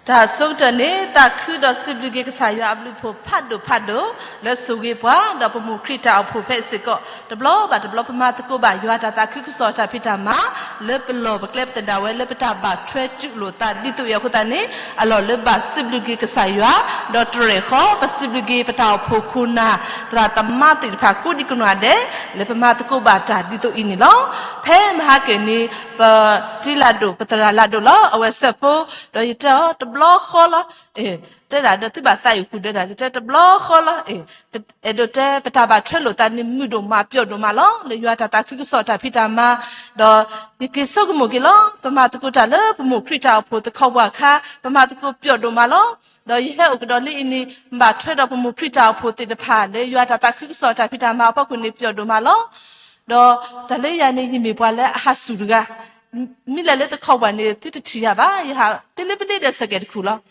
တၢ်အဆိကတၢၢ်န့ၣ် သးခုဒီးစံးဘျုးက့ၤကစၢ်ယွၤအဘျုးအဖှိၣ်ဖးဒိၣ်ဖးဒိၣ် လၢဆိၣ်ဂ့ၤပှၤ ဒီးပမိၢ်ခရံာ်တၢ်အိၣ်ဖှိၣ်ဖဲအံၤစ့ၢ်ကီး တဘျီဘၣ်တဘျီ ပမၤသကိးဘၣ်ယွၤတၢ်သးခုကစီၣ်တၢ်ဖံးတၢ်မၤ လၢပလီၢ်ပကျဲပသဒၣ်ဝဲလၢပတၢ်ဘၣ်ထွဲတူၢ်လိာ်သးဒ်သိးအံၤအဃိသတးန့ၣ် အလီၢ်လၢဘၣ်စံးဘျုးက့ၤကစၢ်ယွၤ ဒီးတရဲၣ်ဃီ ပစံးဘျုးက့ၤပတၢ်အိၣ်ဖှိၣ်ခိၣ်နၢ် သရၣ်သမါသ့ၣ်တဖၣ်ကိးဒံကနီၢ်ဒဲး လၢပမၤသကိးဘၣ်တၢ်ဒ်သိးအံၤန့ၣ်လီၤ. ဖဲမဟါက့ၤန့ၣ် ပတံၤလၢ်ဒိၣ် ပသရၣ်လၢ်ဒိၣ်လီၤ အဝဲစဲးဖိ ဒီးယတဲအီၤတဘျီဃီလီၤ. တဲဒၣ်ဒီးသုဘၣ်သးအံၤဃုာ်ဒီးဒၣ် ယတဲတဘျီဃီလီၤ. အဲၣ်ဒိးတဲပတၢ်ဘၣ်ထွဲလိာ်သးန့ၣ် မုာ်ဒိၣ်မးပျီဒိၣ်မးလီၤ လၢယွၤတၢ်သးခုကစီၣ်တၢ်ဖံးတၢ်မၤ ဒီးယက့ၤဆိကမိၣ်က့ၤလီၤ. ပမၤသကိးတၢ်လၢပမိၢ်ခရံာ်တၢ်အိၣ်ဖှိၣ်တခီပှၤအခါ ပမၤသကိးပျီဒိၣ်မးလီၤ. ဒီးယဟဲအိၣ်ကဒီးလၢအံၤန့ၣ် ဘၣ်ထွဲဒီးပမိၢ်ခရံာ်တၢ်အိၣ်ဖှိၣ်သ့ၣ်တဖၣ်လၢယွၤတၢ်သးခုကစီၣ်တၢ်ဖံးတၢ်မၤအဖီခိၣ်န့ၣ် ပျီဒိၣ်မးလီၤ. ဒီးတၢ်လၢယၤန့ၣ် ယမ့ၢ်ပှၤလၢအဟးဆူၣ်တဂၤ မ့ၢ်လဲၤလၢတခီပှၤန့ၣ် သုတထံၣ်ယၤဘၣ် ယဟးပ့လ့ပလ့ဒီးစဲးကဲးတခူၣ်လီၤ.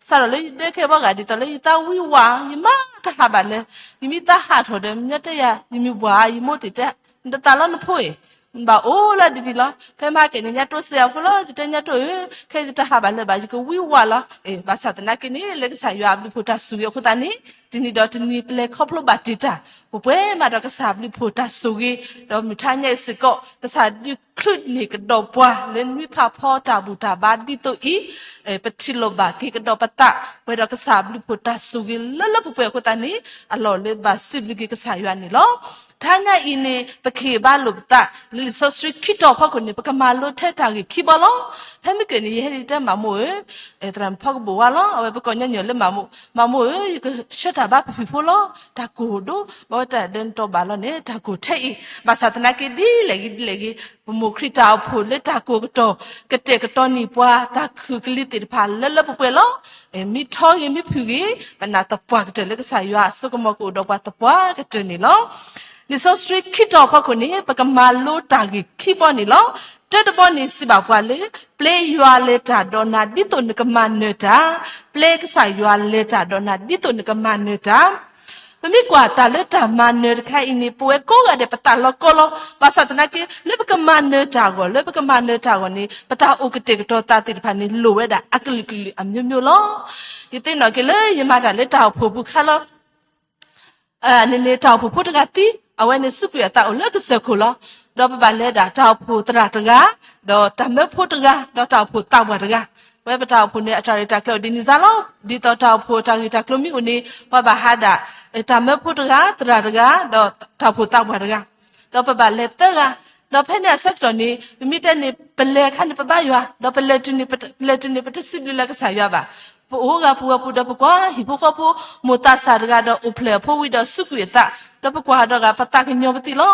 စးထီၣ်လၢယဒၢခဲဘီဂာ်ဒ်သိးလၢယသးဝံဝါ ယမၤတဟးဘၣ်လၢၤ ယမ့ၢ်သးဟးထီၣ်ဒီး မ့ၢ်တဲယၤ ယမ့ၢ်ပှၤ ယမိၢ်သ့ၣ်တဲ နတသးလီနဖိအံၤ နဘၣ်အိၣ်လၢဒ်န့ၣ်လီၤ. ဖဲမဟါက့ၤန့ၣ် ညါတိစဲးအဖိလီၤ ယတဲညါတိဧၢ ခဲယတဟးဘၣ်လၢၤဘၣ် ယကဝံဝါလီၤ. ဘၣ်ဆၣ်သနာ်က့န့ၣ် လၢကစၢ်ယွၤအဘျုးအဖှိၣ်တၢ်ဆိၣ်ဂ့ၤအဃိသတးန့ၣ် တနံၤဒီးတနံၤ ပလဲၤခီဖျိဘၣ်တ့ၢ်တၢ် ပှဲၤပှဲၤမးဒီးကစၢ်အဘျုးအဖှိၣ်တၢ်ဆိၣ်ဂ့ၤ ဒီးမုၢ်ထါညါအံၤစ့ၢ်ကီး ကစၢ်ဒုးချုးန့ၢ်ကဒီးပှၤလၢနွံဖးဖီတၢ်ဘူၣ်တၢ်ဘါဒ်သိးအံၤ ပထံၣ်လိာ်ဘၣ်က့ၤကဒီးပသး ပှဲၤဒီးကစၢ်အဘျုးအဖှိၣ်တၢ်ဆိၣ်ဂ့ၤလၢလၢပှဲၤပှဲၤအဃိသတးန့ၣ် အလီၢ်လၢဘၣ်စံးဘျုးက့ၤကစၢ်ယွၤန့ၣ်လီၤ. တဟါညါအံၤန့ၣ် ပကဟ့ၣ်ဘါလိာ်ပသး လၢလံာ်စီဆှံခံတီၤဖီခိၣ်န့ၣ် ပကမၤလိထဲတၢ်ဂ့ၢ်ခံဘီလီၤ. ဖဲမုၢ်ကၢၢ်န့ၣ် ယဟဲဒ်တဲမးမိၢ်ဧၢ သရၣ်မုၣ်ဖီကဘိၣ်ဝါလီၤ အဝဲပကိးညီညီလၢမးမိၢ် မးမိၢ်ဧၢ ယကဆှၢတၢ်ဘါဖုၣ်ဖုၣ်ဖိလီၤ တၢ်ကိၢ်ဒိၣ် ဘၣ်ဝဲတၢ်ဒၢနတီၤဘၣ်လီၤန့ၣ် တၢ်ကိၢ်ထဲအံၤ ဘၣ်ဆၣ်သနာ်က့ဒ်လဲၣ်ဂ့ၤဒ်လဲၣ်ဂ့ၤ ပမိၢ်ခရံာ်တၢ်အိၣ်ဖှိၣ်လၢတၢ်ကိၢ်ကတီၢ် ကတဲာ်ကတီၤန့ၢ်ပှၤ တၢ်ခုၣ်ကလံၤသ့ၣ်တဖၣ်လၢလၢပှဲၤပှဲၤလီၤ. မ့ၢ်ထီဂ့ၤမ့ၢ်ဖုၣ်ဂ့ၤ ပနာ်သပှၢ်ကတၢၢ်လၢကစၢ်ယွၤအစိကမီၤကအိၣ်ဒီးပှၤသပှၢ်ကတၢၢ်န့ၣ်လီၤ. လံာ်စီဆှံခံတီၤဖီခိၣ်န့ၣ် ပကမၤလိတၢ်ဂ့ၢ်ခံဘီန့ၣ်လီၤ. တၢတဘီန့ၣ်စံးဘၣ်ပှၤလၢ ပျဲယွၤလဲၤတၢ်ဒီးနၤဒ်သိးနကမၤနၢၤတၢ်, ပျဲကစၢ်ယွၤလဲၤတၢ်ဒီးနၤဒ်သိးနကမၤနၢၤတၢ် ပမ့ၢ်ကွၢ်တၢ်လၢတၢ်မၤနၢၤတခါအံၤန့ၣ် ပဝဲကိးဂၤဒဲးပသးလီၤကီလီၤ. ဘၣ်ဆၣ်သနာ်က့ လၢပကမၤနၢၤတၢ်အဂီၢ် လၢပကမၤနၢၤတၢ်အဂီၢ်န့ၣ် ပတၢ်အိၣ်ကတဲာ်ကတီၤသးသ့ၣ်တဖၣ်န့ၣ် လိၣ်ဝဲဒၣ်အကလုာ်ကလုာ်အမျိုးမျိုးလီၤ. ယသ့ၣ်နီၣ်က့ၤလၢယမၤတၢ်လၢတၢ်အိၣ်ဖှိၣ်ပူၤခါလီၤ. န့ၣ်န့ၣ် တၢ်အိၣ်ဖှိၣ်ဖိတဂၤသံ, အဝဲန့ၣ်စူးကွံာ်အသးအိၣ်လၢကစၢၢ်ခိၣ်လီၤ. ဒီးပဘၣ်လဲၤဒၣ်တၢ်အိၣ်ဖှိၣ်သရၣ်တဂၤ, ဒီးတၢ်မၢဖိတဂၤ, ဒီးတၢ်အိၣ်ဖှိၣ်သးပှၢ်တဂၤ, ဝဲပတၢ်အိၣ်ဖှိၣ်န့ၣ် အတၢ်ရဲၣ်တၢ်ကျဲၤအိၣ်ဒ်န့ၣ်စ့ၢ်လီၤ. ဒ်သိးတၢ်အိၣ်ဖှိၣ်တၢ်ဂ့ၢ်တၢ်ကျိၤမ့ၢ်အိၣ်န့ၣ် ပှၤဘၣ်ဟးဒၣ် တၢ်မၢဖိတဂၤ, သရၣ်တဂၤ, ဒီးတၢ်အိၣ်ဖှိၣ်သးပှၢ်တဂၤ, ဒီးပဘၣ်လဲၤသၢဂၤ, ဒီးဖဲန့ၣ်အဆၢကတီၢ်န့ၣ် ပမ့ၢ်တဲန့ၣ် ပလဲၤအခါန့ၣ် ပဘါယွၤ, ဒီးပလဲၤတုၤန့ၣ် ပလဲၤတုၤန့ၣ် ပတစံးဘျုးလၢကစၢ်ယွၤဘၣ်. ပအိၣ်ဂၤပူၤဂၤပူၤဒီးပကွၢ်ဟံၣ်ဖိဃီဖိ မိၢ်သးစၢ်တဂၤဒီးအိၣ်ဖျဲၣ်အဖိဝံၤဒီးစူးကွံာ်အသး, ဒီးပကွၢ်ဒီးဂၤပသးကညီၤပသံလီၤ.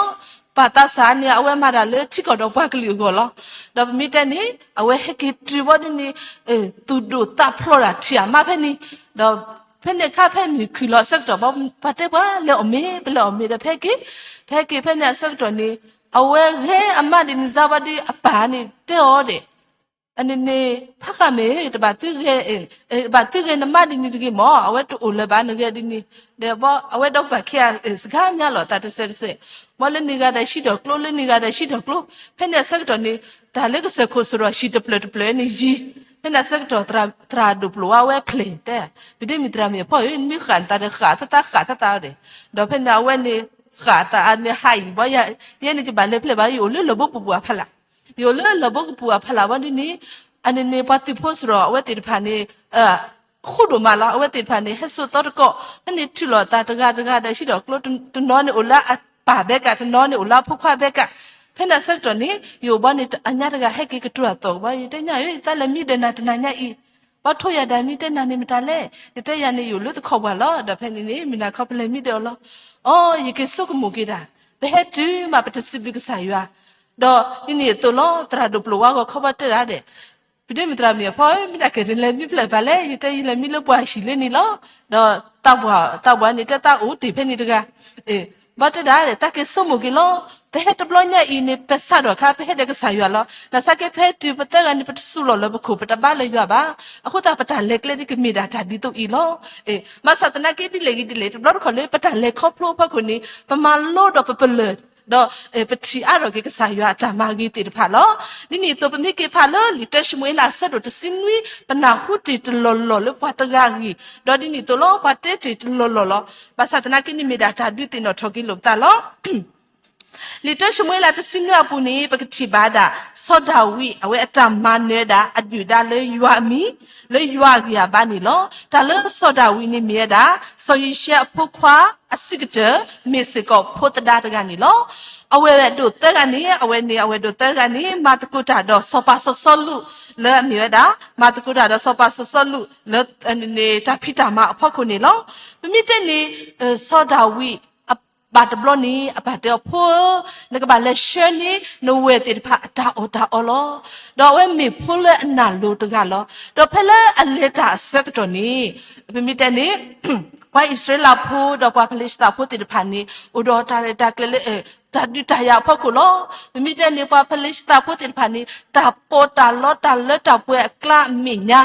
ပၢ်သးစၢ်န့ၣ် အဝဲမၤတၢ်လၢထံကီၢ်ဒီးပှၤကလုာ်အဂီၢ်လီၤ. ဒီးပမ့ၢ်တဲန့ၣ် အဝဲဟဲက့ၤတုၤဘီဒ်န့ၣ် သူၣ်ဒိၣ်သးဖျိးတၢ်ထံၣ်အမါဖဲန့ၣ်, ဒီးဖဲန့ၣ်အခါဖဲမုၢ်ခုၣ်လီၤအဆၢကတီၢ်ဘီ ပှၤတဲပှၤလဲၤအီၣ်မ့ၤ ပလဲၤအီၣ်မ့ၤဒီးဖဲက့ၤ, ဖဲက့ၤဖဲန့ၣ်အဆၢကတီၢ်န့ၣ် အဝဲဂဲၤအမါဒ်န့ၣ်စ့ၢ်ဘီဒ်အပၢ်န့ၣ်တဲအီၤဒီး အန့ၣ်န့ၣ် ဖးဃာ်မ့ၢ် တဘၣ်သုဂဲၤ ဘၣ်သုဂဲၤနမါဒ်န့ၣ်တဂ့ၤမၢ် အဝဲတအိၣ်လၢၤဘၣ်နဂဲၤဒ်န့ၣ်, ဒီးဘီအဝဲဒီးပှၤခံဂၤစကားများလီၤ သးတစဲးတစဲး, ဘီလၢန့ၢ်ဂၤဒီးဟံးဒီးကျိ လၢန့ၢ်ဂၤဒီးဟံးဒီးကျိ, ဖဲန့ၣ်အဆၢကတီၢ်န့ၣ် တၢ်လၢကစၢၢ်ခိၣ်စိးဒီးဟံၣ်တဖျၢၣ်တဖျၢၣ်န့ၣ်ယံၤ, ဖဲန့ၣ်အဆၢကတီၢ် သရၣ်ဒိၣ်ပျိၢ်ဝါဝဲဖျဲၣ်တဲ, ပဒ့မုၣ်သရၣ်မုၣ်အဖီဧၢ နမ့ၢ်ဃၣ်နသးဒီးဃၣ်သးသးဃၣ်သးသးဒီး, ဒီးဖဲန့ၣ်အဝဲန့ၣ် ဃၣ်သးအန့ၣ်ဟးအံၤဘီ ယဲန့ၣ်ယဘၣ်လဲၤဖျဲၣ်ဘၣ် ယအိၣ်လၢလီၢ်ဘိကပူၤအဖီလာ် ယအိၣ်လၢလီၢ်ဘိကပူၤအဖီလာ်ဝဲဒ်န့ၣ်, အန့ၣ်န့ၣ် ပှၤသုးဖိစရီၤအဝဲသ့ၣ်တဖၣ်န့ၣ် ဃူဒိၣ်မးလီၤ. အဝဲသ့ၣ်တဖၣ်န့ၣ် ဟဲစိာ်သီတကီၢ် ဖဲန့ၣ်ထုးလီၤအသးတဂၤတဂၤဒီးဟံးဒီးကျိ, တနီၤန့ၣ်အိၣ်လၢအပၢ်ဘဲကး တနီၤန့ၣ်အိၣ်လၢအဖိခွါဘဲကး, ဖဲန့ၣ်အဆၢကတီၢ်န့ၣ် ယအိၣ်ဘီန့ၣ် အညါတဂၤဟဲက့ၤကတြူၢ်အသီၣ်ကဘီ ယတဲညါဧၢ ယသးလဲၤမံဒၢးနၤတနၤညါအံၤ, ဘီထိယၤဒၣ်မံတဲနၤန့ၣ်မတၤလဲၣ်, ယတဲယၤန့ၣ်ယအိၣ်လၢတခီပှၤလီၤ. ဒီးဖဲန့ၣ်န့ၣ် မုၢ်နၤခီပလဲၤမံဒၢးအီၤလီၤ. အိ ယက့ၤဆိကမိၣ်က့ၤဒၣ်, ပဟဲတုၤမးပတစံးဘျုးကစၢ်ယွၤ, ဒီးဒ်န့ၣ်အသိးလီၤ သရၣ်ဒိၣ်ပျိၢ်ဝါဂီၢ်ခီဘီတဲဒၣ်ဒဲး ပဒ့မုၣ်သရၣ်မုၣ်အဖီဧၢ မ့ၢ်ဒၣ်ကဲၤနလဲၤမံဖျၢၣ်ဘၣ်လဲၣ်, ယတဲယလဲၤမံလၢပှၤဟံၣ်လၢန့ၣ်လီၤ. ဒီးသးပှၢ်န့ၣ်တဲသးအိၣ်တ့ၢ်ဖဲန့ၣ်တဂၤ, ဘီတဲဒၣ်ဒဲး သးက့ၤဆိကမိၣ်က့ၤလီၤ. ပဟဲတဘျီညါအံၤန့ၣ် ပစးထီၣ်အခါ ပဟဲဒီးကစၢ်ယွၤလီၤ. နစးကဲဖဲတုၤပသၢဂၤန့ၣ် ပတစူးလီၤလၢပခိၣ် ပတဘါလၢယွၤဘၣ်. အဃိသတးပတၢ်လဲၤကျဲဒ်ကမ့ၢ်ဒၣ်တၢ်ဒ်သိးအံၤလီၤ. ဘၣ်ဆၣ်သနာ်က့ဒ်လဲၣ်ဂ့ၤဒ်လဲၣ် တဘျီတခီၣ်လၢပတၢ်လဲၤခီဖျိအဖီခိၣ်န့ၣ် ပမၤလိဒီးပပလၢၢ် ဒီးပထံၣ်အါထီၣ်က့ၤကစၢ်ယွၤအတၢ်မၤဂ့ၤသ့ၣ်တဖၣ်လီၤ. ဒ်န့ၣ်အသိး ပမ့ၢ်က့ၤဖးလၢလံာ်တၢၡမူၤအ့လးအဆၢဒိၣ်တဆံနွံ ပနၢ်ဟူတ့ၢ်တလီၢ်လီၢ်လၢပှၤတဂၤအဂ့ၢ်, ဒီးဒ်န့ၣ်အသိးလီၤ ပှၤတဲတ့ၢ်တလီၢ်လီၢ်လီၤ. ဘၣ်ဆၣ်သနာ်က့န့ၣ်မ့ၢ်ဒၣ်တၢ်ဒုးသ့ၣ်နီၣ်ထီၣ်က့ၤလိာ်ပသးလီၤ. လံာ်တၢၡမူၤအ့လးတဆံနွံအပူၤန့ၣ် ပကထံၣ်ဘၣ်ဒၣ် စီၤဒၤဝံး အဝဲအတၢ်မၤနၢၤဝဲဒၣ် အဒုၣ်ဒါလၢယွၤအမံၤ လၢယွၤအဂံၢ်အဘါန့ၣ်လီၤ. တၢ်လၢစီၤဒၤဝံးန့ၣ်မ့ၢ်ဝဲဒၣ် စီၤယံၤၡဲအဖိခွါအဆံးကတၢၢ် မ့ၢ်စ့ၢ်ကီးဖိသဒါတဂၤန့ၣ်လီၤ. အဝဲၢ်ဒိၣ်သၢဂၤန့ၣ် အဝဲန့ၣ် အဝဲၢ်ဒိၣ်သၢဂၤန့ၣ် မၤသကိးတၢ်ဒီးစီၤပၤစီၤစီလူး လၢအမ့ၢ်ဝဲဒၣ် မၤသကိးတၢ်ဒီးစီၤပၤစီၤစီလူး လၢ တၢ်ဖံးတၢ်မၤအဖီခိၣ်န့ၣ်လီၤ. ပမ့ၢ်တဲန့ၣ် စီၤဒၤဝံး အဘၣ်တဘျီန့ၣ် အပၢ်တဲအီၤ ဖိဧၢ, နကဘၣ်လဲၤဆှၢန့ၢ် နဝဲၢ်သ့ၣ်တဖၣ်အတၢ်အီၣ်တၢ်အီလီၤ. ဒီးအဝဲမ့ၢ်ဖိလၢအနၢ်လိၤတဂၤလီၤ. ဒီးဖဲလၢအလဲၤတၢ်အဆၢကတီၢ်န့ၣ် ပမ့ၢ်တဲန့ၣ် ပှၤအံၣ်စရ့လးဖိဒီးပှၤဖလ့ၡသးဖိသ့ၣ်တဖၣ်န့ၣ် အိၣ်ဒီးတၢ်ရဲၣ်တၢ်ကျဲၤလၢ တၢ်ဒုးတၢ်ယၤအဖီခိၣ်လီၤ. ပမ့ၢ်တဲန့ၣ် ပှၤဖလ့ၡသးဖိသ့ၣ်တဖၣ်န့ၣ် တၢ်ပီးတၢ်လီတၢ်လၢတၢ်ပှဲၤအကျါအမဲာ်ညါ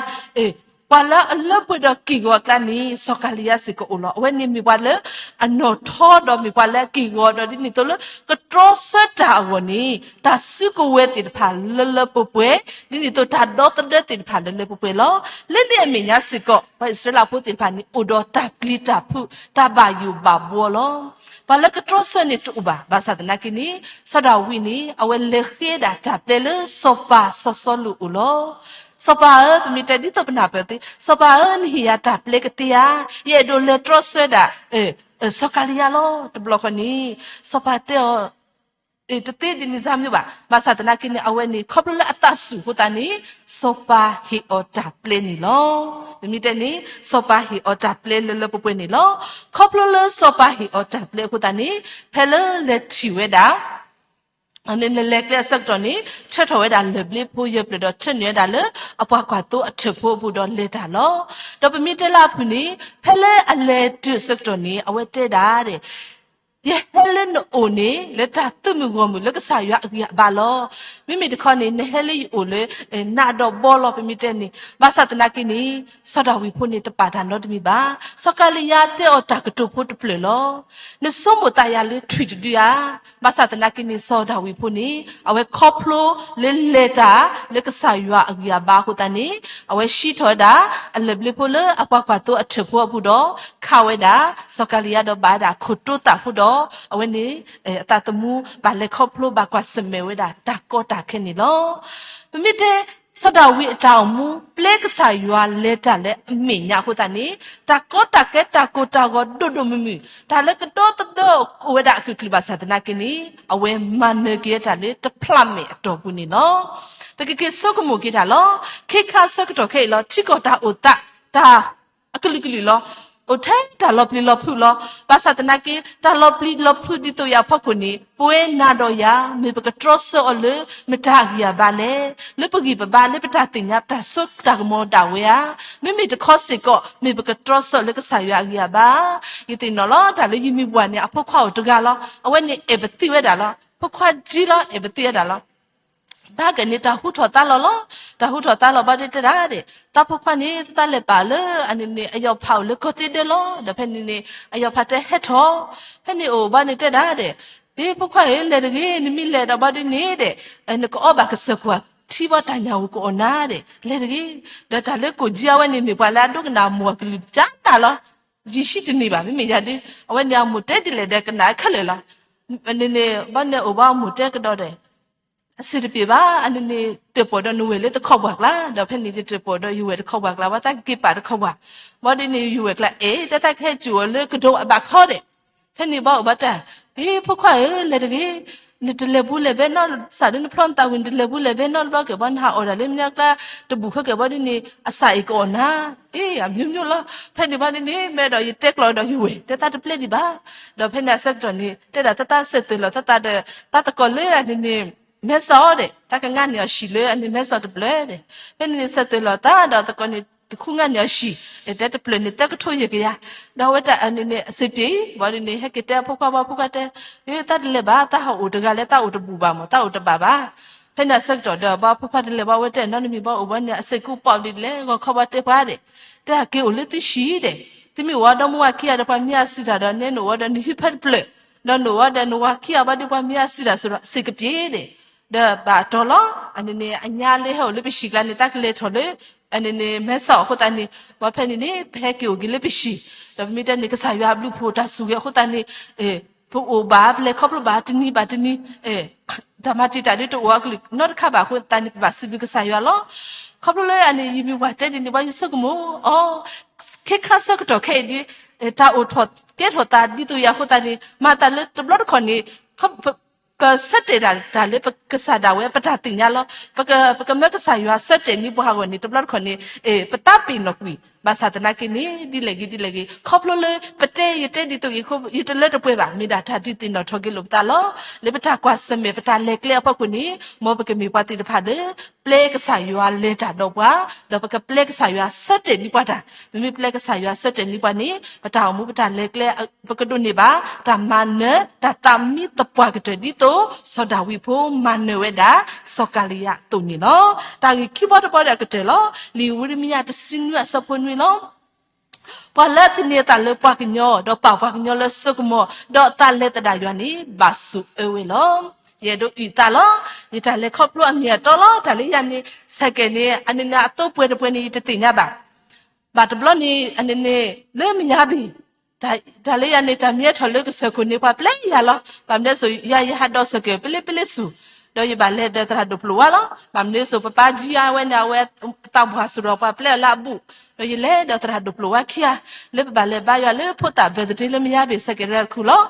ပှၤလၢအလၢပှဲၤဒီးက့ၢ်ဂီၤအကျါန့ၣ် စီၤကၤလံယါစ့ၢ်ကီးအိၣ်လီၤ. အဝဲန့ၣ်မ့ၢ်ပှၤလၢအနီၣ်ထီဒီးမ့ၢ်ပှၤလၢအက့ၢ်ဂီၤဒီးဒ်န့ၣ်အသိးလၢ ကတြီဆၢတၢ်အဂီၢ်န့ၣ် တၢ်စုကဝဲၤသ့ၣ်တဖၣ်လၢလၢပှဲၤပှဲၤ ဒ်န့ၣ်အသိးတၢ်ဒီသဒၢသ့ၣ်တဖၣ်လၢလၢပှဲၤပှဲၤလီၤ. လၢန့ၣ်အမဲာ်ညါစ့ၢ်ကီး ပှၤအံၣ်စရ့လးဖိသ့ၣ်တဖၣ်န့ၣ် အိၣ်ဒီးတၢ်ပျံၤတၢ်ဖုး တၢ်ဘၣ်ယိၣ်ဘၣ်ဘှီလီၤ. ပှၤလၢကတြီဆၢန့ၣ်တအိၣ်ဘၣ်. ဘၣ်ဆၣ်သနာ်က့န့ၣ် စီၤဒၤဝံးန့ၣ် အဝဲလဲၤဃ့ဒၣ်တၢ်ပျဲလၢစီၤပၤစီၤစီလူးအအိၣ်လီၤ. စီၤပၤဧၢ, ပမ့ၢ်တဲဒ်သိးပနၢ်ပၢၢ်သ့, စီၤပၤဧၢ, နဟ့ၣ်ယၤတၢ်ပျဲကသ့ဧါ, ယအဲၣ်ဒိးလဲၤတြီဆၢဒၣ် စီၤကၤလံယါလီၤ. တဘျီဃီန့ၣ် စီၤပၤတဲအီၤ တသ့ဒ်န့ၣ်စၢ်မ့ၢ်ဘၣ်. ဘၣ်ဆၣ်သနာ်က့န့ၣ် အဝဲန့ၣ် ခီဖျိလၢအသးစူၤအဃိသတးန့ၣ် စီၤပၤဟ့ၣ်အီၤတၢ်ပျဲန့ၣ်လီၤ. ပမ့ၢ်တဲန့ၣ် စီၤပၤဟ့ၣ်အီၤတၢ်ပျဲလၢလၢပှဲၤပှဲၤန့ၣ်လီၤ. ခီဖျိလၢစီၤပၤဟ့ၣ်အီၤတၢ်ပျဲအဃိသတးန့ၣ် ဖဲလၢလဲၤထံၣ်ဝဲဒၣ် လဲၤကျဲအဆၢကတီၢ်န့ၣ် ထၢထီၣ်ဝဲဒၣ်လၢၢ်ဘျ့ဖိယဲၢ်ဖျၢၣ်ဒီးထၢနုာ်ဝဲဒၣ်လၢအပှၤကွၢ်သိအထၢၣ်ဖိအပူၤဒီးလဲၤတၢ်လီၤ. ဒီးပမ့ၢ်တဲလၢအဖုၣ်န့ၣ် ဖဲလၢအလဲၤတုၤအဆၢကတီၢ်န့ၣ် အဝဲတဲဒၣ် ယဟဲလၢနအိၣ်န့ၣ် လၢတၢ်သုးမုၢ်ဂီၢ်မုၢ်လၢကစၢ်ယွၤအဂံၢ်အဘါလီၤ. မ့မ့ၢ်တခီန့ၣ် နဟဲလၢယအိၣ်လၢ နးဒီးဘီလီၤ ပမ့ၢ်တဲန့ၣ်. ဘၣ်ဆၣ်သနာ်က့န့ၣ် စီၤဒၤဝံးဖိန့ၣ်တပာ်တၢ်နီတမံၤဘၣ်. စီၤကၤလံယါတဲအီၤတၢ်ကတိၤဖိတဖျၢၣ်လီၤ. နဆိကမိၣ်သးယၤလၢထွံၣ်တဒုဧါ. ဘၣ်ဆၣ်သနာ်က့န့ၣ် စီၤဒၤဝံးဖိန့ၣ် အဝဲခီဖျိလၢလဲၤတၢ်လၢကစၢ်ယွၤအဂံၢ်အဘါအဃိသတးန့ၣ် အဝဲဟံးထီၣ်ဝဲဒၣ် အလၢၢ်ဘျ့ဖိလၢအပှၤကွၢ်သိအထၢၣ်ဖိအပူၤဒီး ခးဝဲဒၣ် စီၤကၤလံယါဒီးဘၣ်ဝဲဒၣ်ခိၣ်တိသးဖိဒီး အဝဲန့ၣ် အသးသမူဘၣ်လဲၤခီဖျိဘၣ်ကွၢ်ဆၢၣ်မဲာ်ဝဲဒၣ်တၢ်ကီတၢ်ခဲန့ၣ်လီၤ. ပမ့ၢ်တဲ စီၤဒၤဝံးအတၢ်အိၣ်မူ ပျဲကစၢ်ယွၤလဲၤတၢ်လၢအမဲာ်ညါအဃိသတးန့ၣ် တၢ်ကီတၢ်ခဲတၢ်ကိၢ်တၢ်ဂီၤဒိၣ်ဒိၣ်မုၢ်မုၢ် တၢ်လၢကဒီသဒၢအိၣ်ဝဲဒၣ်အကုၢ်အကျၢၤဘၣ်ဆၣ်သနာ်က့န့ၣ် အဝဲမၤနၢၤက့ၤဝဲတၢ်လၢတဖျးမဲာ်အတီၢ်ပူၤန့ၣ်လီၤ. ပကက့ၤဆိကမိၣ်က့ၤတၢ်လီၤ. ခ့ခါအဆၢကတီၢ်ခဲအံၤလီၤ ထံကီၢ်တၢ်အိၣ်သး တၢ် အကလုာ်ကလုာ်လီၤ. အိၣ်ထဲတၢ်လီၤပျံၤလီၤဖုးလီၤ. ဘၣ်ဆၣ်သနာ်က့ တၢ်လီၤပျံၤလီၤဖုးဒ်သိးယၤအဖီခိၣ်န့ၣ် ပဝဲနၤဒီးယၤ မ့ၢ်ပကတြီဆၢအီၤလၢမတၤအဂံၢ်အဘါလဲၣ်. လၢပဂံၢ်ပဘါ လၢပတၢ်သ့ၣ်ညါ ပတၢ်စိတၢ်ကမီၤဒၣ်ဝဲဧါ. မ့မ့ၢ်တခီစ့ၢ်ကီး မ့ၢ်ပကတြီဆၢအီၤလၢကစၢ်ယွၤအဂံၢ်အဘါ. ယသ့ၣ်နီၣ်လီၤ တၢ်လၢယမံၤပှၢ်န့ၣ် အဖိခွါအိၣ်တဂၤလီၤ. အဝဲန့ၣ်အဲၣ်ပသံဝဲဒၣ်လီၤ. ဖိခွါဒ်လီၤ အဲၣ်ပသံဝဲဒၣ်လီၤ. တၢ်ကန့ၣ် တၢ်ဟူထီၣ်သါလီၤလီၤ. တၢ်ဟူထီၣ်သါလီၤဘၣ်ဒီးတဲဒၣ်ဒဲး သးဖိခွါန့ၣ် တၢ်လဲၤပာ်လၢအန့ၣ်န့ၣ် အယီၤဖးအိၣ်လၢကီၢ်သ့ဒၢလီၤ. ဒီးဖဲန့ၣ်န့ၣ် အယီၤဖးတဲဟဲထီၣ်. ဖဲန့ၣ်အိၣ်ဘၣ်န့ၣ်တဲဒၣ်ဒဲး ဟ့ ဖိခွါဧၢ လဲၤတဂ့ၤ နမ့ၢ်လဲၤဒီးဘၣ်ဒ်န့ၣ်ဒဲး နကအီၣ်ဘၣ်ကစၢၢ်ကွၢ်ထံဘၣ်တၢ်ညၣ်ဧိၤကအိၣ်နၤဒဲး လဲၤတဂ့ၤ. ဒီးတၢ်လၢကိၣ်ကၠံအဝဲန့ၣ် မ့ၢ်ပှၤလၢအဒိကနၣ်အမိၢ်အကလုၢ်ကၠါတၢ်လီၤ. ယံာ်ဆံးတန့ၢ်ဘၣ် မ့မ့ၢ်ယၤဒ် အဝဲန့ၣ်အမိၢ်တဲဒ်လဲၣ်ဒီးကနၣ်ခဲလၢာ်လီၤ. န့ၣ်န့ၣ် ဘၣ်န့ၣ်အိၣ်ဘၣ်အမိၢ်တဲကဒီးဒဲး အဆင်တပြေဘၣ် အန့ၣ်န့ၣ် တၢၣ်ပီၣ်ဒီးနဝဲၢ်လၢတခီပှၤကျါ ဒီးဖဲန့ၣ်ယတၢၣ်ပီၣ်ဒီးယဝဲၢ်တခီပှၤကျါ ဘၣ်သးကက့ၤပာ်တခီပှၤ ဘၣ်ဒ်န့ၣ် ယဝဲၢ်ကျါ အဲၣ် တဲသးကဟဲစိာ်အီၤလၢကဒိးအဘၣ်ခီဒဲး ဖဲန့ၣ်ဘၣ်အိၣ်ဘၣ်တၢ် ဟ့ ဖိခွါဧၢ လဲၤတဂ့ၤ နတလဲၤဘူးလဲၤဘဲနီတဘျီ စးဒီးနဖျီနသးဝံၤ နတလဲၤဘူးလဲၤဘဲနီတဘျီက့ၤ ဘၣ်နဟးအီၣ်ဒၣ်လၢမ့ၢ်အကျါ တဘူးခဲက့ၤဘၣ်ဒ်န့ၣ် အစၢ်အံၤကအိၣ်နၤ အ့ အမျိုးမျိုးလီၤ. ဖဲန့ၣ်ဘၣ်ဒ်န့ၣ် မ့ၢ်ဒီးယတဲကျိးဒီးယဝဲၢ် တဲသးတပျဲဒံးဘၣ်. ဒီးဖဲန့ၣ်အဆၢကတီၢ်န့ၣ် တဲဒၣ်သးသးစဲးသွဲၣ်လီၤ သးသးဒီး သးသကိးလၢအန့ၣ်န့ၣ် မဲစီၣ်ဒဲး သးကငါန့ၢ်အီၤဟံၣ်လၢအန့ၣ်မဲစီၣ်တဖျၢၣ်ဒဲး ဖဲန့ၣ်န့ၣ် စဲးသွဲၣ်လီၤသးဒီးသကိးန့ၣ် တဃုငါန့ၢ်အီၤဟံၣ် တဲတဖျၢၣ်န့ၣ်သၢကထိယဲၢ်ကယၤ ဒီးအဝဲတၢ်အန့ၣ်န့ၣ် အဆင်ပြေ ဘၣ်ဒ်န့ၣ် ဟဲက့ၤတဲအဖိခွါဘၣ် ဖိခွါတဲ ဟ့ သးတလဲၤဘၣ် သးဟးအိၣ်တဂၤလၢသးအိၣ်တဘူးဘၣ်မး သးအိၣ်တဘၣ်ဘၣ်. ဖဲန့ၣ်အဆၢကတီၢ်ဒီး ဘၣ်ဖိခွါတလဲၤဘၣ် အဝဲတဲနီတမံၤဘၣ် အိၣ်ဘၣ်န့ၣ် အစဲးကူပီၣ်ဒ်လဲၣ် ဂီၤခီဘၣ်တဲပှၤဒဲး တဲအက့ၤအိၣ်လၢသုဟံၣ်ဒဲး သုမ့ၢ်အိၣ်ဝဲဒီမါဝၤခံဂၤဒီး ပှၤမ့ၢ်အစံးတၢ်ဒီး နဲနအိၣ်ဝဲဒီးနဟံၣ်ဖဲတဖျၢၣ် ဒီးနအိၣ်ဝဲဒီးနဝၤခံဂၤဘၣ်ဒီး ပှၤမ့ၢ်အစံးတၢ်စိဒီး စံးကပ့ၤဒီး, ဒီးဘၣ်တီၤလီၤ. အန့ၣ်န့ၣ် အညါလၢဟဲအိၣ်လၢပဟံၣ်ကျါန့ၣ် တၢ်ကလဲၤထီၣ်လၢ အန့ၣ်န့ၣ် မဲဆီးအဃိသတးန့ၣ်, ဝဲဖဲန့ၣ်န့ၣ် ပဟဲက့ၤအိၣ်က့ၤလၢပဟံၣ်, ဒီးပမ့ၢ်တဲန့ၣ် ကစၢ်ယွၤအဘျုးအဖှိၣ်တၢ်ဆိၣ်ဂ့ၤအဃိသတးန့ၣ် ပအိၣ်ဘၣ် ပလဲၤခီဖျိဘၣ်တနံၤဘၣ်တနံၤ, တၢ်မၤတံာ်တာ်ဒ်တအိၣ်အကလုာ်နီတခါဘၣ်အဃိသတးန့ၣ် ပဘၣ်စံးဘျုးကစၢ်ယွၤလီၤ. ခီဖျိလၢအန့ၣ် ယမ့ၢ်ဝၤတဲဒ်န့ၣ် ဘၣ်ယဆိကမိၣ်အီၤ, ခဲခါဆၢကတီၢ်ခဲအံၤဒီး တၢ်အိၣ်ထီၣ်ကဲထီၣ်သးဒ်သိးယၤအဃိသတးန့ၣ် မၤသးလၢတဘျီတခီၣ်န့ၣ် ပဆၢတဲာ်တၢ်လၢပကစၢ်ဒၣ်ဝဲ ပတၢ်သ့ၣ်ညါလီၤ. ပကမၢကစၢ်ယွၤဆၢတဲာ်န့ၢ်ပှၤအဂီၢ်န့ၣ် တဘျီတခီၣ်န့ၣ် ပသးပ့ၤနီၣ်ကွံာ်, ဘၣ်ဆၣ်သနာ်က့န့ၣ် ဒ်လဲၣ်ဂ့ၤဒ်လဲၣ်ဂ့ၤ ခီဖျိလၢပတဲယတဲဒ်သိးယ ယတလၢတပှဲၤဘၣ် မ့ၢ်ဒၣ်တၢ်ဒုးသ့ၣ်နီၣ်ထီၣ်က့ၤလိာ်ပသးလီၤ. လၢပတၢ်ကွၢ်ဆၢၣ်မဲာ် ပတၢ်လဲၤကျဲအဖီခိၣ်န့ၣ် မ်ပကမ့ၢ်ပှၤသ့ၣ်တဖၣ်လၢ ပျဲကစၢ်ယွၤလဲၤတၢ်ဒီးပှၤ, ဒီးပကပျဲကစၢ်ယွၤဆၢတဲာ်န့ၢ်ပှၤတၢ်, ပမ့ၢ်ပျဲကစၢ်ယွၤဆၢတဲာ်န့ၢ်ပှၤန့ၣ် ပတၢ်အိၣ်မူပတၢ်လဲၤကျဲ ပကဒိးန့ၢ်ဘၣ် တၢ်မၤနၢၤ တၢ်သးမံသပှၢ်ကတၢၢ်ဒ်သိး စီၤဒၤဝံးဖိမၤနၢၤဝဲဒၣ် စီၤကၤလံယၤအသိးန့ၣ်လီၤ. တၢ်ဂ့ၢ်ခံဘီတဘီဒီးအကတၢၢ်လီၤ. လံာ်ဝံရမံယၤတဆံနွံအဆၢဖိနွံလီၤ. ပှၤလၢအသန့ၤအသးလၢပှၤကညီ, ဒီးပာ်ပှၤကညီလၢစိကမီၤ, ဒီးအသးလဲၤသဒၣ်ယွၤန့ၣ် ဘၣ်ဆိၣ်အၢဝဲလီၤ. ယအဲၣ်ဒိးအုၣ်အသးလီၤ. ယတၢ်လဲၤခီဖျိအမ့ၢ်အတီလီၤ. တၢ်လၢယၤန့ၣ် စဲးကဲးန့ၣ် အန့ၣ်န့ၣ် အသိပှဲၤတပှဲၤန့ၣ် ယတသ့ၣ်ညါဘၣ်. ဘၣ်တဘျီန့ၣ် အန့ၣ်န့ၣ် လၢမ့ၢ်ယါဘ့ၣ် တၢ်လၢယၤန့ၣ် တၢ်မ့ၢ်ထီၣ်လၢကစၢၢ်ခိၣ်န့ၣ် ပှၤပျဲယၤလီၤ. ဘၣ်မနုၤအဃိ ယၤယဟးဒီးစဲးကဲး ပလ့ပလ့ဆူၣ်, ဒီးယဘၣ်လဲၤဒီးသရၣ်ဒိၣ်ပျိၢ်ဝါလီၤ. ဘၣ်မနုၤအဃိ ပပၢ်ကၠံအဝဲန့ၣ် အဝဲသးပှၢ်စရီပှၤပျဲအီၤလၢအဘူး, ဒီးယလဲၤဒီးသရၣ်ဒိၣ်ပျိၢ်ဝါခံဂၤ လၢပဘၣ်လဲၤဘါယွၤလၢဖိသၣ် birthday လၢမ့ၢ်ယါဘ့ၣ် စဲးကဲးတဂၤတခူၣ်လီၤ.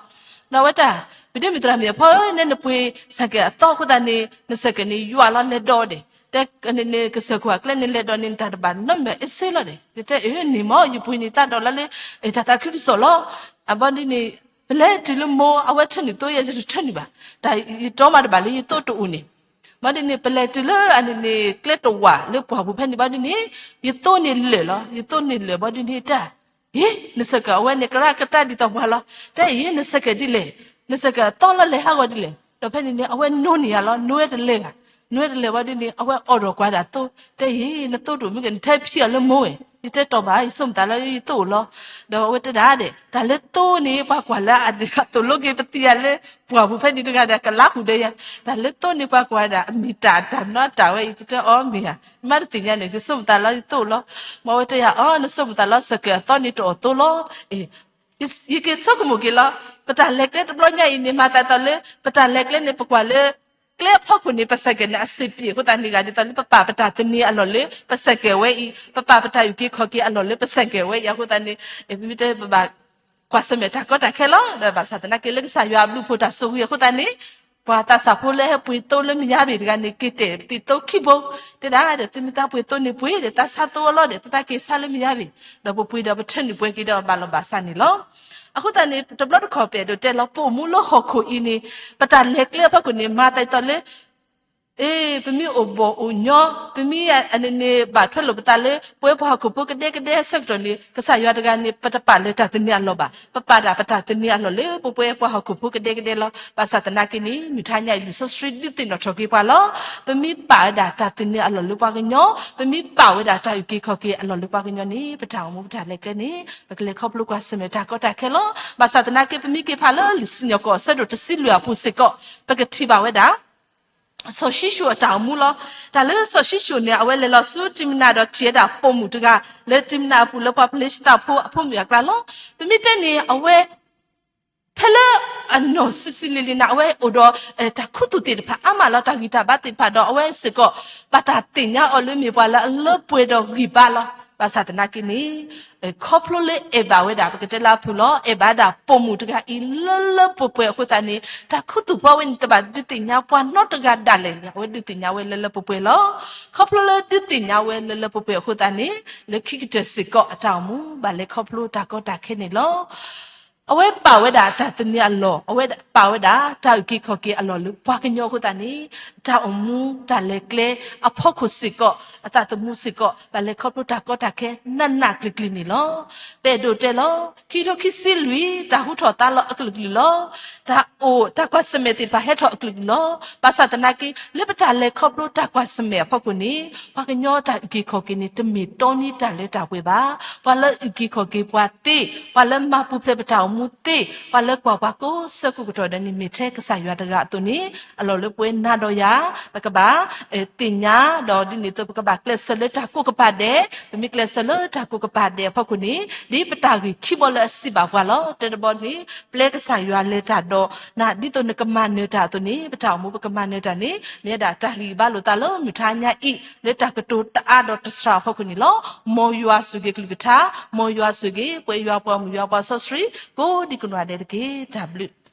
ဒီးအဝဲတၢ် ပဒ့မုၣ်သရၣ်မုၣ်အဖီဧၢ, နဲနပှ့ၤစဲးကဲးအသီအဃိသတးန့ၣ် နစဲးကဲးန့ၣ်ယွၤလီၤ လဲၤဒီးဒဲး, တဲန့ၣ်န့ၣ် ကစၢၢ်ခိၣ်အကျဲန့ၣ် လဲၤဒီးန့ၣ် တၢ်တဘၣ်နီတမံၤအ့စ့လီၤဒဲး. ယတဲအၢ န့ၣ်မ့ၢ် ယပှ့ၤန့ၢ်သးဒီးလီၤလၢ တၢ်သးခုကစီၣ်လီၤ. အဘီဒ်န့ၣ် ပလဲၤတုၤလၢမိၢ် အဝဲထၢနုာ်သိယၤ ယတထၢနုာ်ဘၣ်. တၢ်ယတီမးတဘၣ်လၢယသိတအိၣ်န့ၣ်, ဘီဒ်န့ၣ် ပလဲၤတုၤလၢအန့ၣ်န့ၣ် ကျဲတဝာ်လၢပှၢ်ပူၤဖဲန့ၣ်ဘီဒ်န့ၣ် ယသိန့ၣ်လၢာ်လီၤ. ယသိန့ၣ်လၢာ်ဘီဒ်န့ၣ်တၢ် အ့ နစဲးကဲးအဝဲန့ၣ် ကရၢကတၢၢ်ဒ်သိးပှၤလီၤ. တဲအံၤ နစဲးကဲးဒ်လဲၣ်, နစဲးကဲးအသီလီၤ လဲၤဟးဂီၤဒ်လဲၣ်. ဒီးဖဲန့ၣ်န့ၣ် အဝဲနိန့ၢ်ယၤလီၤ. နိဝဲတလဲၤဘၣ်, နိဝဲတလဲၤဘၣ်ဒ်န့ၣ် အဝဲအိးထီၣ်ကွၢ်ဒၣ်သိ, တဲအံၤ နသိတအိၣ်မ့ၢ်ဂ့ၤ နထဲဖံးအီၤလၢမိၢ်ဝဲ. ယတဲတီၢ်ဘၣ် ယဆိကမိၣ်သးလၢယသိအိၣ်လီၤ. ဒီးအဝဲတဲဒၣ်ဒဲး တၢ်လၢသိန့ၣ် ပှၤကွၢ်လၢအသိလီၤက့ၤ ပသံယၤလၢပှၢ်ပူၤဖဲန့ၣ်တဂၤဒီး ကလါဃုာ်ဒီးယၤ, တၢ်လၢသိန့ၣ် ပှၤကွၢ်ဒၣ်အမ့ၢ်တၢ်တၢ်မနီတၢ်ဝဲအံၤ ယတဲအီၤမ့ၢ်ဧါ, ယမ့ၢ်တသ့ၣ်ညါန့ၣ် ယဆိကမိၣ်သးလၢယသိအိၣ်လီၤ. မ့ၢ်အဝဲတဲယၤအီၤ နဆိကမိၣ်သးလၢစဲးကဲးအသီန့ၣ်တအိၣ်သိလီၤ. ယက့ၤဆိကမိၣ်က့ၤလီၤ. ပတၢ်လဲၤကျဲတဘျီညါအံၤန့ၣ် မၤသးဒ်သိးလၢ ပတၢ်လဲၤကျဲန့ၣ် ပကွၢ်လၢ ကျဲအဖီခိၣ်န့ၣ် ပစဲးကဲးန့ၣ်အဆံးပံၤအဃိသတးန့ၣ် ဂ့ၤဒ်သိးလၢပပာ်ပတၢ်သန့ၤအလီၢ်လၢပစဲးကဲးဝဲအံၤ, ပပာ်ပတၢ်အုၣ်က့ၤခီၣ်က့ၤအလီၢ်လၢပစဲးကဲးဝဲအံၤအဃိသတးန့ၣ် ပမ့ၢ်တဲပဘၣ်ကွၢ်ဆၢၣ်မဲာ်တၢ်ကီတၢ်ခဲလီၤ. ဒီးဘၣ်ဆၣ်သနာ်က့လၢကစၢ်ယွၤအဘျုးအဖှိၣ်တၢ်ဆိၣ်ဂ့ၤအဃိသတးန့ၣ် ပှၤသးစၢ်ဖိလၢဟဲပှ့ၤသိလၢမ့ၢ်ယါဘ့ၣ်တဂၤန့ၣ် က့ၤတဲာ်ပသံးသိခံဘိ, တဲဒၣ်ဒီး သုမ့ၢ်သးပှ့ၤသိန့ၣ်ပှ့ၤဒီး သးဆါသိအလီၤဒီး သးသးက့ၤဆါလၢမ့ၢ်ယါဘ့ၣ်, ဒီးပပှ့ၤဒီးပထၢနုာ်ပှဲၤက့ၤဒီးဘၣ်လီၤဘၣ်စးန့ၣ်လီၤ. အဃိသတးန့ၣ် တဘျီတခီၣ်ပအဲၣ်ဒိးတဲလီၤ ပအိၣ်မူလၢဟီၣ်ခိၣ်အံၤန့ၣ် ပတၢ်လဲၤကျဲအဖီခိၣ်န့ၣ် မၤသးဒ်သိးလၢ အ့ ပမ့ၢ်အိၣ်ဘီၣ်အိၣ်ညီ, ပမ့ၢ်အန့ၣ်န့ၣ် ဘၣ်ထွဲလိာ်ပသးလၢ ပဝဲပှၤဟီၣ်ခိၣ်ဖိကဒဲကဒဲဆၢကတီၢ်န့ၣ် ကစၢ်ယွၤတဂၤန့ၣ် ပတပာ်လၢတၢ်သန့ၤအလီၢ်ဘၣ်. ပပာ်ဒၣ်ပတၢ်သန့ၤအလီၢ်လၢပဝဲပှၤဟီၣ်ခိၣ်ဖိကဒဲကဒဲလီၤ. ဘၣ်ဆၣ်သနာ်က့န့ၣ် မုၢ်ထါညါအံၤ လံာ်စီဆှံဒုးသ့ၣ်နီၣ်ထီၣ်က့ၤပှၤလီၤ. ပမ့ၢ်ပာ်ဝဲဒၣ်တၢ်သန့ၤအလီၢ်လၢပှၤကညီ, ပမ့ၢ်ပာ်ဝဲဒၣ်တၢ်အုၣ်က့ၤခီၣ်က့ၤအလီၢ်လၢပှၤကညီန့ၣ် ပတၢ်အိၣ်မူပတၢ်လဲၤကျဲန့ၣ် ပကလဲၤခီဖျိကွၢ်ဆၢၣ်မဲာ်တၢ်ကီတၢ်ခဲလီၤ. ဘၣ်ဆၣ်သနာ်က့ ပမ့ၢ်က့ၤဖးလၢလံာ်စံၣ်ညီၣ်ကွီၢ်အဆၢဒိၣ်တဆံလွံၢ်အပူၤစ့ၢ်ကီး ပကထံၣ်ဘၣ်ဝဲဒၣ် စီၤၡံၣ်ၡိၣ်အတၢ်အိၣ်မူလီၤ. တၢ်လၢစီၤၡံၣ်ၡိၣ်န့ၣ် အဝဲလဲၤလီၤဆူတံမနၤဒီးထံၣ်ဝဲဒၣ်ပိာ်မုၣ်တဂၤ လၢတံမနၤအပူၤလၢပှၤဖလ့ၡသးဖိအဖိမုၣ်အကျါလီၤ. ပမ့ၢ်တဲန့ၣ် အဝဲ ဖဲလၢအနီၢ်ဆံးဆံးလံၤလံၤန့ၣ် အဝဲအိၣ်ဒီး တၢ်ခူသူၣ်သ့ၣ်တဖၣ်အါမးလီၤ. တၢ်ဂံၢ်တၢ်ဘါသ့ၣ်တဖၣ်ဒီး အဝဲစ့ၢ်ကီး ဘၣ်တၢ်သ့ၣ်ညါအီၤလၢမ့ၢ်ပှၤလၢအလၢပှဲၤဒီးဂံၢ်ဘါလီၤ. ဘၣ်ဆၣ်သနာ်က့န့ၣ် ခီဖျိလၢအဲၣ်ဘၣ်ဝဲဒၣ် ပကတဲလၢအဖုၣ်လီၤ အဲၣ်ဘၣ်ဒၣ်ပိာ်မုၣ်တဂၤအံၤလၢလၢပှဲၤပှဲၤအဃိသတးန့ၣ် တၢ်ခူသူၣ်ဖီဝဲန့ၣ် တဘၣ်ဒုးသ့ၣ်ညါပှၤနီတဂၤဒၣ်လဲာ်န့ၣ် အဝဲဒုးသ့ၣ်ညါဝဲလၢလၢပှဲၤပှဲၤလီၤ. ခီဖျိလၢဒုးသ့ၣ်ညါဝဲလၢလၢပှဲၤပှဲၤအဃိသတးန့ၣ် လၢခံကတၢၢ်စ့ၢ်ကီးအတၢ်အိၣ်မူ ဘၣ်လဲၤခီဖျိတၢ်ကီတၢ်ခဲန့ၣ်လီၤ. အဝဲပာ်ဝဲဒၣ်တၢ်သန့ၤအလီၢ်, အဝဲပာ်ဝဲဒၣ်တၢ်အုၣ်က့ၤခီၣ်က့ၤအလီၢ်လၢပှၤကညီအဃိသတးန့ၣ် တၢ်အိၣ်မူတၢ်လဲၤကျဲအဖီခိၣ်စ့ၢ်ကီး အသးသမူစ့ၢ်ကီး ဘၣ်လဲၤခီဖျိတၢ်ကီတၢ်ခဲနးနးကျံၤကျံၤန့ၣ်လီၤ. ပအဲၣ်ဒိးတဲလီၤ ခံကထိခံဆံလွံၢ် တၢ်ဟူထီၣ်သါလီၤအကလုာ်ကလုာ်လီၤ. တၢ်အိၣ်တၢ်ကွၢ်ဆၢၣ်မဲာ်သ့ၣ်တဖၣ်ဟဲထီၣ်အကလုာ်ကလုာ်လီၤ. ဘၣ်ဆၣ်သနာ်က့ လၢပတၢ်လဲၤခီဖျိတၢ်ကွၢ်ဆၢၣ်မဲာ်အဖီခိၣ်န့ၣ် ပှၤကညီတၢ်အုၣ်က့ၤခီၣ်က့ၤန့ၣ် တမ့ၢ်တီနံတၢ်လၢတၢ်ပှဲၤဘၣ်. ပှၤလၢအုၣ်က့ၤခီၣ်က့ၤပှၤသ့, ပှၤလၢမၤပူၤဖျဲးပတၢ်အိၣ် မူသ့ၣ် ပှၤလၢကွၢ်ပှၤကိးဆၢကိးကတီၢ်ဒဲးန့ၣ် မ့ၢ်ထဲကစၢ်ယွၤတဂၤအသိးန့ၣ် အလီၢ်လၢပဝဲနၤဒီးယၤ ပကဘၣ် သ့ၣ်ညါ ဒီးဒ်န့ၣ်အသိးပကဘၣ်ကျဲးစၢးလၢတၢ်ကိးကပၤဒဲး, ပမ့ၢ်ကျဲးစၢးလၢတၢ်ကိးကပၤဒဲးအဖီခိၣ်န့ၣ် ဒ်ပတၢ်ဂ့ၢ်ခံဘီလၢအစံးဘၣ်ပှၤလီၤ. တဲတဘီန့ၣ် ပျဲကစၢ်ယွၤလဲၤတၢ်ဒီးနၤ ဒ်သိးနကမၤနၢၤတၢ်အသိးန့ၣ် ပတၢ်အိၣ်မူပကမၤနၢၤတၢ်န့ၣ် မ့ၢ်ဝဲဒၣ်တၢ်ဟ့ၣ်ဂံၢ်ဘါလိာ်သးလၢမုၢ်ထါညါအံၤ လၢတၢ်ကတိၤတအါဒီးတစှၤအဖီခိၣ်န့ၣ်လီၤ. မ်ယွၤဆိၣ်ဂ့ၤကလုၢ်ကထါ, မ်ယွၤဆိၣ်ဂ့ၤ ပဝဲယွၤပှၤမုၣ်ယွၤပှၤစီဆှံ ကိးဒံကနီၢ်ဒဲးတက့ၢ်. တၢ်ဘျုး